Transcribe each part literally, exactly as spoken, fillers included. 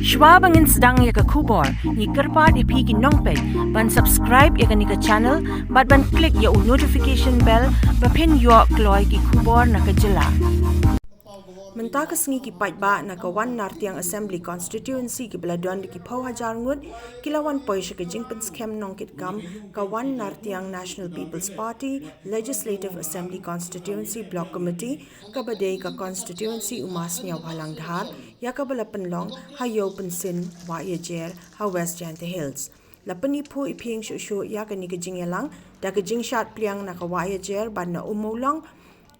Shwa ba ngin sdang ïa ka khubor, ngi kyrpad ïa phi ki nongpeit ban subscribe ïa kane ka channel bad ban click ïa u notification bell ba phin ïoh kloi ki khubor na ka jylla. Mynta ka sngi ki paidbah na ka One Nartiang Assembly Constituency kiba la don da ki phew hajar ngut ki la wan poi sha ka jingpynskhem nongkitkam ka One Nartiang National People's Party Legislative Assembly Constituency Block Committee kaba dei ka constituency u Ma Sniawbhalang Dhar, ïa kaba la pynlong ha Ïew Pynsin Wahiajer ha West Jaintia Hills. La pyniphuh iphieng shuh shuh ïa kane ka jingïalang da ka jingshad pliang na ka Wahiajer bad na Ummowlong,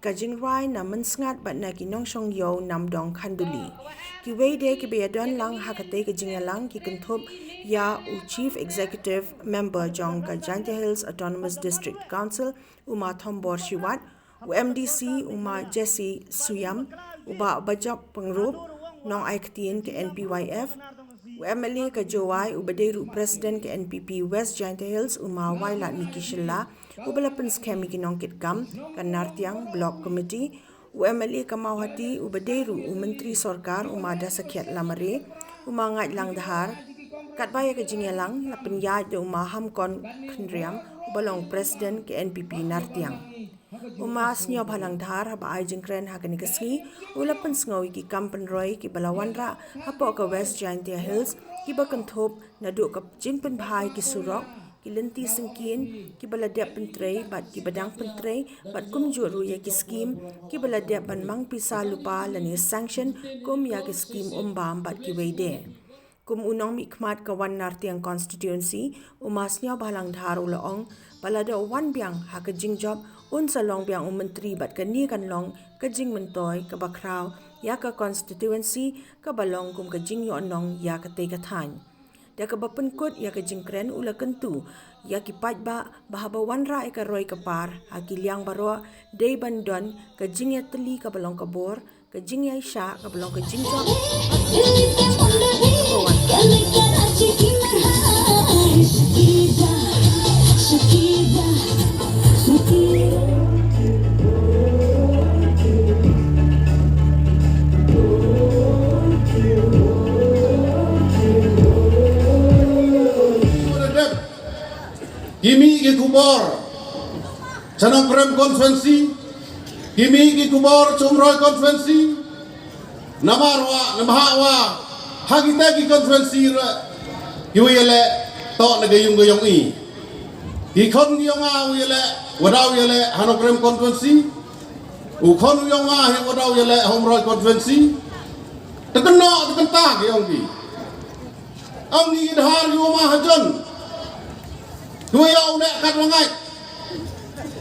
ka jingrwai na Mynsngat bad na ki nongshong ïew Namdong Khanduli. Kiwei de kiba ïadon lang ha katei ka jingïalang ki kynthup ïa u Chief Executive Member jong ka Jaintia Hills Autonomous District Council, u Ma Thombor Shiwat, u M D C u Ma Jessie Suiam, u Bah Bajop Pyngrope, nongai ktien ka N P Y F, u M L A ka Jowai uba dei ruh President ka N P P West Jaintia Hills u Ma Wailadmiki Shylla, uba la pynskhem ïa ki nongkitkam ka Nartiang Block Committee, u M L A ka Mawhati uba dei ruh u Myntri Sorkar u Ma Dasakhiat Lamare, u Ma Ngaitlang Dhar, katba ïa ka jingïalang la pynïaid da u Ma Hamkon Khynriam uba long President ka N P P Nartiang. U Ma Sniawbhalang Dhar haba ai jingkren ha kane ka sngi u la pynsngew ïa ki kam pynroi kiba la wanrah hapoh ka West Jaintia Hills kiba kynthup naduh ka jingpynbha ïa ki surok, ki lynti syngkien kiba la dep pyntrei bad kiba dang pyntrei bad kumjuh ruh ïa ki skim kiba la dep ban mang pisa lypa lane sanction kum ïa ki skim umbam bad kiwei de. Kum u nongmihkhmat ka One Nartiang Constituency, u Ma Sniawbhalang Dhar u la ong ba lada u wan biang ha ka jingjop un sa long biang u Myntri bad kane kan long ka jingmyntoi kaba khraw ïa ka constituency kaba long kum ka jingïohnong ïa katei ka thaiñ. Da kaba pynkut ïa ka jingkren u la kyntu ïa ki paidbah ba haba wanrah ïa ka roi ka par ha ki liang baroh dei ban don ka jingïatylli kaba long ka bor, ka jingïaishah kaba long ka jingjop. Ki mih ki khubor sha Nongkrem constituency, ki mih ki khubor sha Umroi constituency. Namar wa, namar wa ha kita ki constituency re, ki wa ïaleh toh na ka ïung ka ïong i. Ki khon ki ïong nga wa ïaleh, wa daw ïaleh ha Nongkrem constituency. U khon u ïong nga hi wa daw ïaleh ha Umroi constituency. Te kynnoh te kynta ki ong ki. Ong ki Dhar ki wa mahajon. Ki wa ïoh u leh kat wa ngait.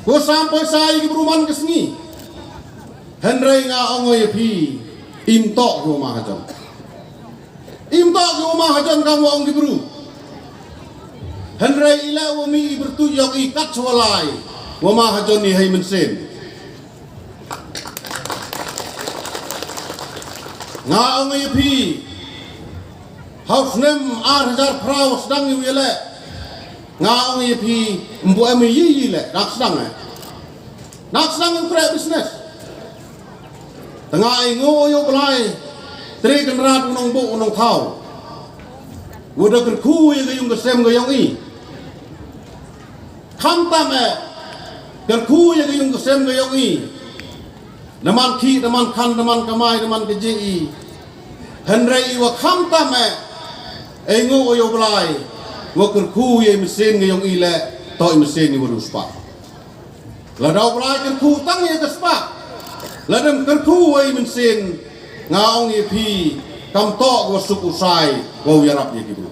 Ki wa sam poisa ïa ki bru man ka sngi. Hynrei nga ong ïa phi, im toh ki wa mahajon. Im toh ki wa mahajon kam wa ong ki bru. Hynrei i leh wa mih i byrtuit ïong i kat sha wa lai wa mahajon i hei mynsiem. Nga ong ïa phi, ha u snem ar hajar phra wa sdang ïa u ïaleh. Nga ong ïa phi, mbu em ïa i leh, dang sdang eh. Dang sdang u kreh business. Te nga ai nguh ïa u Blai, Tre Kynrad u nongbuh u nongthaw. Wa da kyrkhu ïa ka ïung ka sem ka ïong i. Khamtam eh, kyrkhu ïa ka ïung ka sem ka ïong i. Da man khih, da man khan, da man kamai, da man ka jingïeit. Hynrei i wa khamtam eh, ai nguh ïa u Blai, wa kyrkhu ïa i mynsiem ka ïong i leh, toh i mynsiem i wa riewspah. Lada u Blai kyrkhu tang ïa ka spah, lada kyrkhu ïa i mynsiem, nga ong ïa phi, kam toh ka wa suk u sai, wa u ïarap ïa ki bru.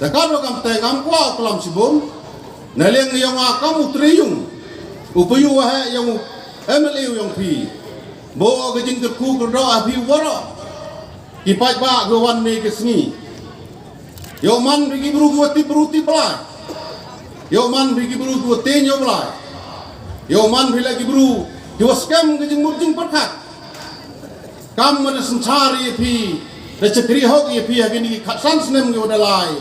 Te katwa kam te ngam kwah u klam shibun, na liang ïong nga kam u tre ïung, u payu wa heh ïong u M L A u ïong phi. Bo ka jingkyrkhu kyrdoh ha phi waroh. Ki paidbah ki wan ne ki sngi. Ïoh man phi ki bru ki wa tip bru tip Blai. Ïoh man phi ki bru ki wa teiñ ïa u Blai. Ïoh man phi la ki bru ki wa skhem ki jingmut jingpyrkhat. Kam ma da synshar ïa phi, da shakri hok ïa phi ha kini ki khatsan snem ki wa da lai.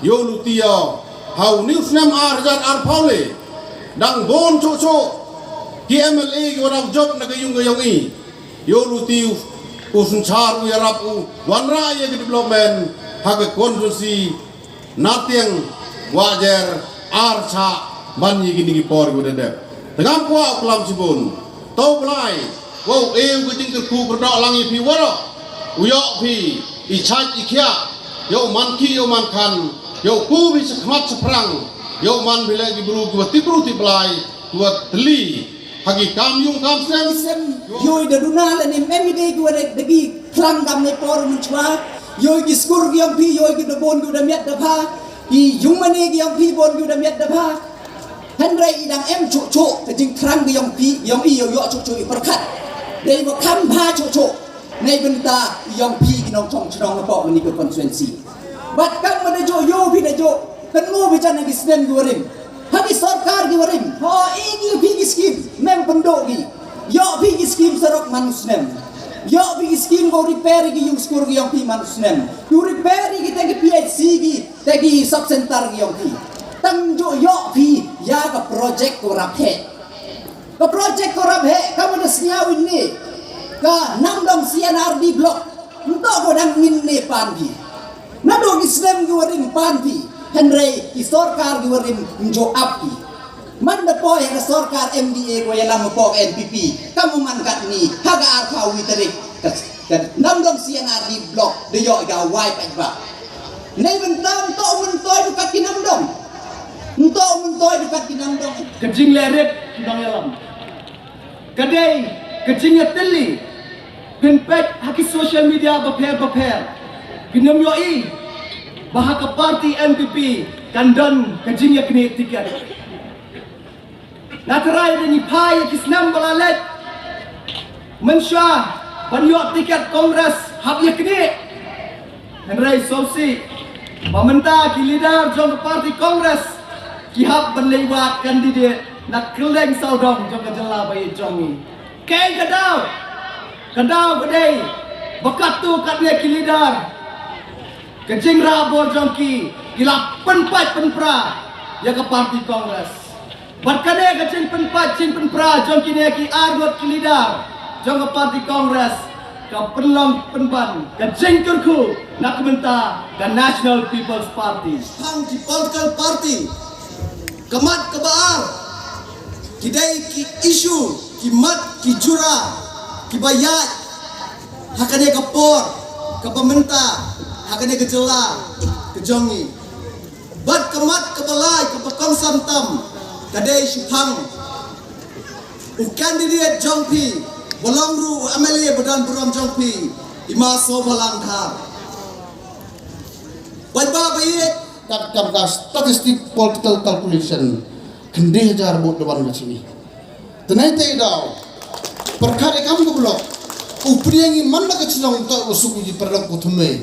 Ïoh luti ïoh. Ha uni u snem ar hajar arphaw le. Dang bun chuh chuh ki M L A ki wa da jop na ka ïung ka ïong i. Ïoh luti u U synshar u ïarap u wanrah ïa ka development ha ka constituency Nartiang Wajer ar chah ban ïa kine ki por kiba dep dep. Te ngam kwah u klam shibun. To Blai, wow, e u ka jingkyrkhu kyrdoh lang ïa phi waroh. U ïoh phi i chait i khiah, ïoh man ki ïoh man khan, ïoh ku phi shakhmat shaphrang, ïoh man phi leh ki bru kiba tip bru tip Blai, kiba tylli ha ki kam yung kam snem. Sem, ïoh da duna la nim em i dei kiba dei da ki khlang kam ne por mynchwa. Ïoh ki skur ki yong phi, ïoh ki da bon ki da miat da pha. Ki yung mane ki yong phi bon ki da miat da pha. Hynrei i dang em chuh chuh ka jingthrang ki yong phi, yong i ïoh ïoh chuh chuh i pyrkhat. Dei ba kham bha chuh chuh. Nei bynta i yong phi ki nongchong chnong na pok ni ka constituency. Bad kam ma da jo ïoh phi da jo. Kan mo bi jan ki snem ki warim. Ha ki sorkar ki warim. Ho i ki phi ki skim. Mem pyndoh ki. Ïoh phi ki skim sarok man u snem. Ïoh phi ki skim ko repair ki yung skur ki yong phi man u snem. Yung repair ki te ki P H C ki te ki sub center ki yong phi. Tang jo ïoh phi ïa ka project ko rap he. Ka project ko rap he ka mane sñiaw ini. Ka Namdong C and R D block. Nto ko dang min ne pan phi. Naduh ki snem ki warim pan phi. Hynrei ki sorkar ki warim njo ap phi. Man da poi ha ka sorkar M D A ko ïalam pok N P P. Kam man katni ha ka arphaw wi tarik. Ka, ka Namdong C and R D block da ïoh ka wai paidbah. Nei bynta nto myntoi dukat ki Namdong. Nto myntoi dukat ki Namdong. Ka jingleh rit ki nongïalam. Ka dei ka jingïatylli. Phin peit ha ki social media bapher bapher. Phin ym ïohi ba ha ka party N P P kan don ka jingïaknieh tiket. Na trai da ngi phai ïa ki snem ba la leit. Mynshuwa ban ïoh tiket Congress hap ïaknieh. Hynrei sngewsih ba mynta ki leader jong ka party Congress ki hap ban leit wad candidate na kylleng sawdong jong ka jylla ba ïeit jong ngi. Kaei ka daw? Ka daw ka dei ba katto katne ki leader ka jingrah bor jong ki ki la pynpait pynpra ïa ka party Congress. Bad kane ka jingpynpait jingpynpra jong kine ki arngut ki leader jong ka party Congress ka pynlong pynban ka jingkyrkhu na ka bynta ka National People's Party. Tang ki political party ka mat kaba ar ki dei ki issue ki mat ki jura kiba ïaid ha kane ka por kaba mynta ha kane ka jylla ka jong ngi. Bad ka mat kaba lai kaba kongsan tam ka dei shaphang u candidate jong phi ba long ruh u M L A ba don burom jong phi, i Ma Sopha Langthar. Paidbah ba ïeit, kat kam ka statistic political calculation, khyndai hajar vote da wan ka jong ngi. Te nai te i daw pyrkhat ïa kam ka block. U pdiang i man la ka chnong to u suk u ji pyrlok u thymmai.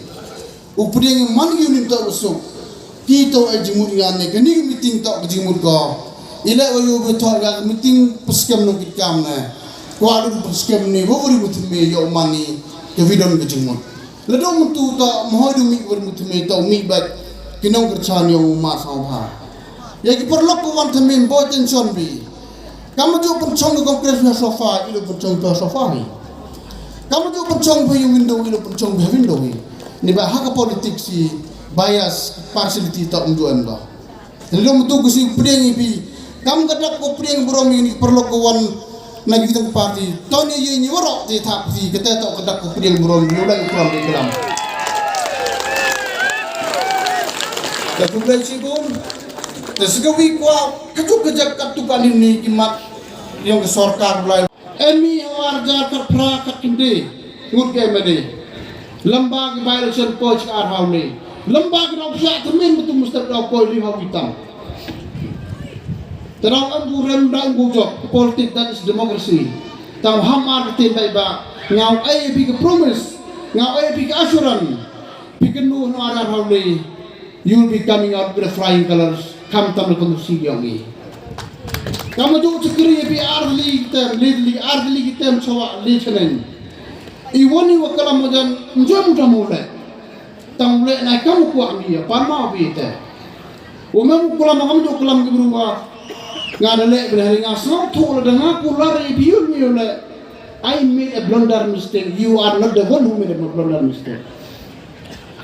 U pdiang i man ki u nim to u suk. Ki to ai jingmut ngan ne kani ka meeting to ka jingmut ko. I leh wa ïoh ba to ka meeting pyskem nong ki kam ne. Kwa du pyskem ne wa uri u thymmai ïoh man i ka vidon ka jingmut. Lada mynta u ta mhoi du mih wer mut mih ta u mih bad ki nongkyrchan ïa u Ma Sopha. Ïa ki paralok ka wan thymmai, ym boi tension bha. Kam ju pynchong ka Congress ha sofa, i la pynchong ha sofa hi. Kam ju pynchong ha window, i la pynchong ha window hi. Ni ba ha ka politics hi bias, partiality ta um ju em da. Te lada mynta ka sngi pdiang ïa phi, kam ka dak ka pdiang burom ïa ki paralok ka wan na ki tang party. To ni ïa ngi waroh te thap phi, kata to ka dak ka pdiang burom ïa u Blei u klam ïa klam. Ka tu Blei shibun. Te sa ka wi kwah ka tu ka jak ka tu ka ni ni ki mat ïa ka sorkar Blei. Em i ha ar hajar khatphra khatkhyndai ngut ka M L A. Lymba ki by-election poi shi ar haw ne. Lymba ki nongpynshiah tymmen ba tu mynstep daw poi li haw itam. Te daw em bu rem daw em bu jop, politics that is democracy. Tang ham ar ka tin bai ba nga ai bi ka promise, nga ai bi ka assurance. Phi kynmaw ha ar haw ne. You'll be coming out with the flying colors. Khamtam na ka musi ïa ngi. Kam ju chakri ïa phi ar tylli ki term, le tylli ar tylli ki term, chawa le chyneng. I wan i wa klam wa jan, njo mu tam u leh. Tam u leh na kam u kwah ngi ïa pan ma u bi te. U mem u klam kam ju klam ki bru wa. Nga da leh bi leh nga sngewthuh lada nga kular ïa phi ïa ngi u leh. I made a blunder mistake. You are not the one who made a blunder mistake.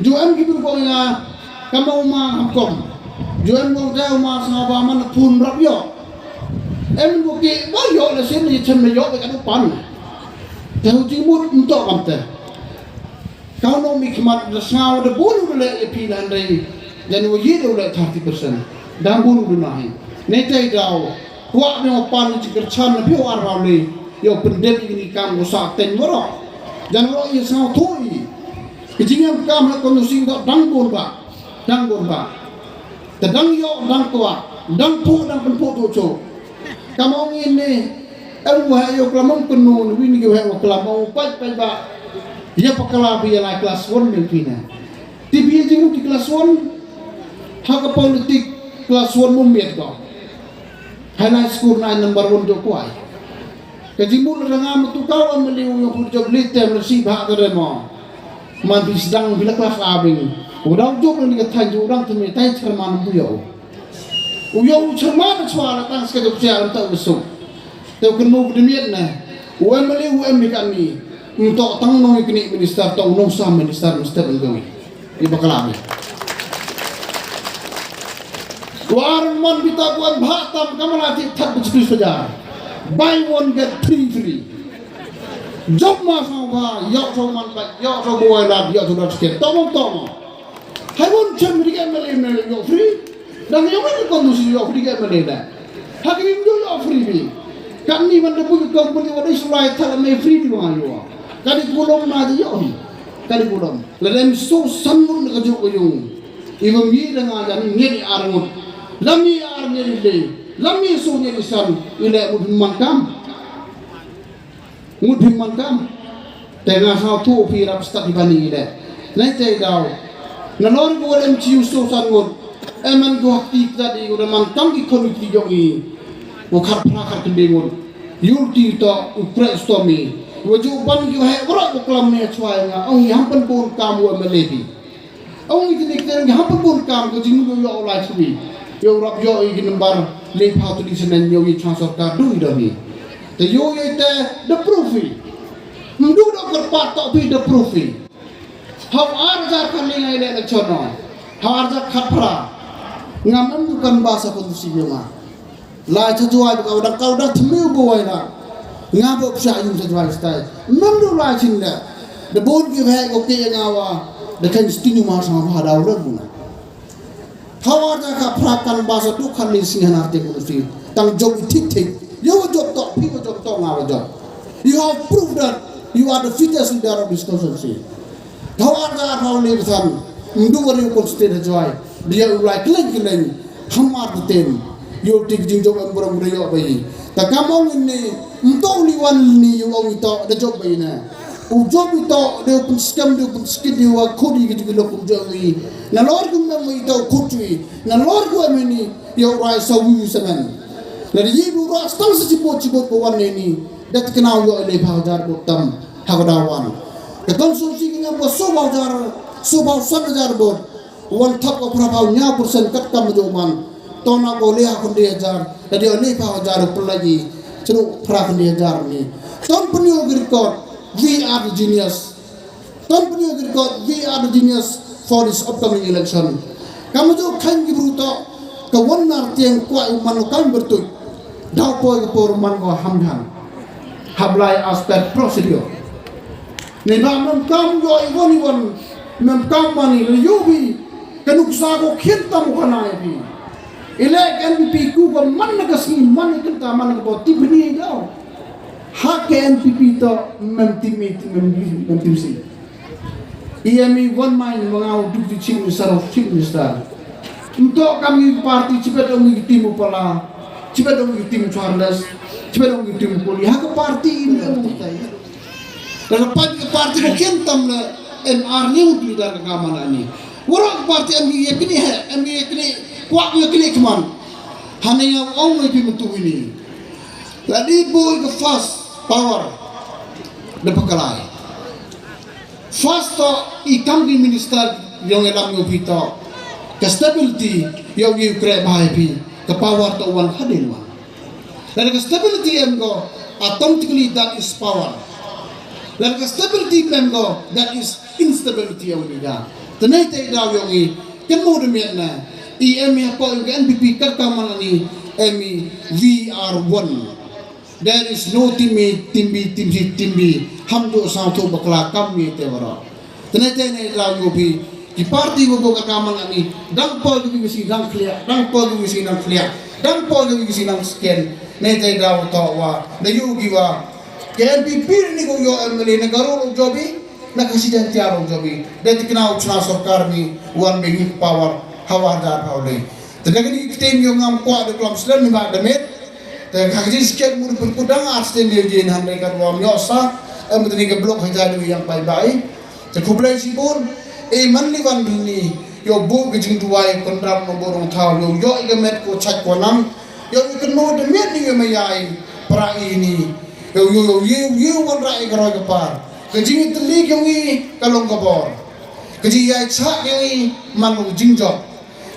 Ju em ki briew ba ong ïa nga, ka ma u ma Hamkom. Ju em ba ong te u ma Sngewbha man pun rap ïoh. Em ba ki ba ïoh la sien ïa chem ïoh ba ka du pan. Te u jingmut ym toh kam te. Ka u nongmihkhmat da sngew da bun u da leh ïa phi na hynrei jan u ïeit u leh thirty percent. Dang bun u da nahi. Neitai daw kwah biang u pan jingkyrchan na phi u ar raw lei. Ïa u pyndep ïa kine ki kam u sah teng baroh. Jan baroh ïa sngewthuh ïa ki jingïam kam ha constituency dang bun ba. Dang bun ba. Te dang ïoh dang kwah dang phuh dang pynphuh tu chu. Kam ong ine em u heh ïa u klam ong kynnu wi ni ki heh u klam ong pait pait ba. Ïa bakla ba ïa lai class one mem phi ne. Te phi ïa jingmut ki class one ha ka politik class one mem miet ko. Hai lai school nai number one jo kwai. Ka jingmut la nga matu ka wa mali u ïa put job li tem la si bha ka demo. Man phi sdang phi la class a bing. U dang job ni ka than ju dang tumi tai chairman u ïa u. U ïa u chairman chwa la tang ska job sia ta u suk. Te u kynmu ka dimiet ne. U em mali u em ni ka ni. Nto tang nong kini minister to nong sa minister minister nong. Ïa bakla ni. War man bita kuan bha tam kamala ti that bu chukri saja. Buy one get three free. Jom ma sa ba yok so man ba yok so boy la yok so da tiket. Tomo tomo. Hai won chem ri ke mele mele yok free. Dang yok ni kon du si yok free ke mele da. Hak ni du yok free bi. Kan ni man da bu company wa dai sulai thala me free di wa yo. Kadi bulom na di yok hi. Kadi bulom. La dem so san mun ka juk ka yung. Iwam yi da nga da ni ngeri ar ngut. Lam yi ar ngeri le. Lam yi so ngeri san. Ile mut man kam. Ngut him man kam. Te nga saw thu phi rap stat hi bani ile. Nai te daw. Na lor ko em chi so san ngut. Em an ko ti ta di ko da man kam ki kon ki jong i. Ko khat phra khat kende ngut. Yul ti to u kre stomi. Wo ju ban ki he wra ko klam ne chwa nga. Ong yam pan pun kam wo melebi. Ong i kini kini ha pun kam ko jing yo yo lai chwi. Yo rap yo i number le pha tu di senen yo i chang sorkar du i do ni. Te yo i te the proof i. Mdu do kar pa to bi the proof i. How are the kali ngai le le chono. How are the khapra. Ngam em du kan ba sa ko si yo ma. Lai cha jwai ba ka dang ka dang thmiu ba wai na. Nga ba psa yung cha jwai stai. Mem du lai chin le. Da bon ki he ko ke nga wa. Da kan sting ma sa ba da ura bu na. Hawa da ka pra kan ba sa du kan li sing na te bu si. Tang jom thik thik. Yo wa jom to, phi wa jom to, nga wa jom. You have proved that you are the fittest leader of this constituency. Thaw ar da thaw le san. Ndu wari ko state jwai. Dia ulai kleng kleng. Hamar ten. Yo tik jing jom em buram buram yo bai. Ta kamong ni. Nto li wan ni yo ong to da jom bai na. U jom to de pun skam de pun skit de wa khodi ki ki lo kum jom wi. Na lor kum na wi to khutwi. Na lor kum ni yo rai sa wi semen. Na di bu ras tang sa chibot chibot ko wan ni. Dat kenau yo le pha jar bot tam. Ha ka dawan. Ka constituency ki ngam ko so ba jar, so ba san jar bot. Wan thap ko phra phaw nya percent kat kam jo man. To na ko le ha khun de jar. Ka dio le pha jar pelagi. Chru phra khun de jar ni. Ton penyo ki record. We are the genius. Ton penyo ki record. We are the genius for this upcoming election. Kam jo khan ki bru to. Ka wan nar tiang kwa u man kam bertut. Daw poi ka por man ko ham dhan. Hablai aspect procedure. Ni ba mem kam yo i won i won mem kam mani le yo bi ka nuksa ko khian tam ko na bi. Ile kan bi pi ku ko man na ka sngi man na ka ta man ko ti bni daw. Ha ke N P P to mem tim mi mem bi mem tim si. I em i wan mai ni manga u deputy chief minister of chief minister. Nto kam i party chibet ong i tim u pala, chibet ong i tim Charles, chibet ong i tim u poli. Ha ka party ni ong i tai. Ka party ka party ko khian tam le M R ni u leader ka mana ni. Wara ka party em i yakni he, em i yakni kwak yakni kman. Hane nga ong i pi mentu ini. Ladi boy ka first power. Da pakalai. First to i kam ki minister yong i lam yong phi to. Ka stability yong i kre bha i phi. Ka power to wan hadin wan. Dan ka stability em ko automatically that is power. Lada ka stability pynlong, that is instability ong ki. Te nangta i daw ïong i, kynmaw da miet na i, em i hapoh ïong ka N P P ka kamang ani, em i, we are one. There is no team A, team B, team C, team D. Ham ju sangthuh bakla kam mih te baroh. Te nangta i daw ïong phi, ki party wa ka kamang ani, dang poi ki bisi dang khlieh, dang poi ki bisi dang khlieh, dang poi ki bisi dang sken. Nangta i daw to wa da ïoh ki wa K N P P ni ko ïoh M L A na Garo ruh jobi, na Khasi Jaintia ruh jobi. Da tikna u chna sorkar ni wan byngi power hawar da hawle. Te da kini ktien ïong ngam kwah da klam slen ni ba da met. Te ka kini sket mu pun kudang ar sten ïong jin han dei ka ruam ïoh sa. Em te ni ka blok ha jadu yang bai bai. Te khublei shibun. E man li wan ni ïoh bu ka jingduwai kondam no borong thaw ïoh ïoh i ka met ko chak ko nam. Ïoh i kynmaw da miet ni ïoh ma ïai pra i ni. Ïoh ïoh ïoh ïoh ïoh wan ra i ka roi ka par. Ka jingïatylli ïong i ka long ka bor. Ka jingïai chah ïong i man long jingjop.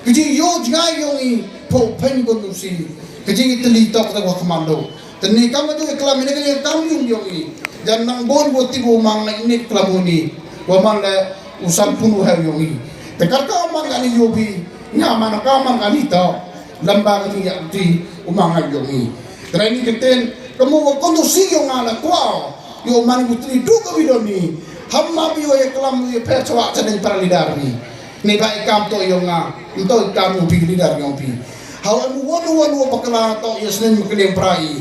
Ka jingïoh jngai ïong i pho phen ko nusi. Ka jingïatylli tok ta wa kmando. Te ni kam tu klam ni ka jingkam ïong ïong i. Jan nang bon ko ti ko mang na ini klam ni. Wa man le u san pun u heu ïong i. Te kar ka man ka ni ïoh bi. Nga man ka man ka ni to. Lamba ka ni ïa ti u mang ngai ïong i. Te ni ka ten ka mo wa kon tu si ïong nga la kwah. Ïoh man ku tri du ka video ni. Ham ma bi ïoh ïa klam ïa pher chwa cha dei para leader ni. Ni ba i kam to ïong nga. Nto i kam u bi leader ïong bi. Hau em won won wo bakla to ïa snen mkliang prai.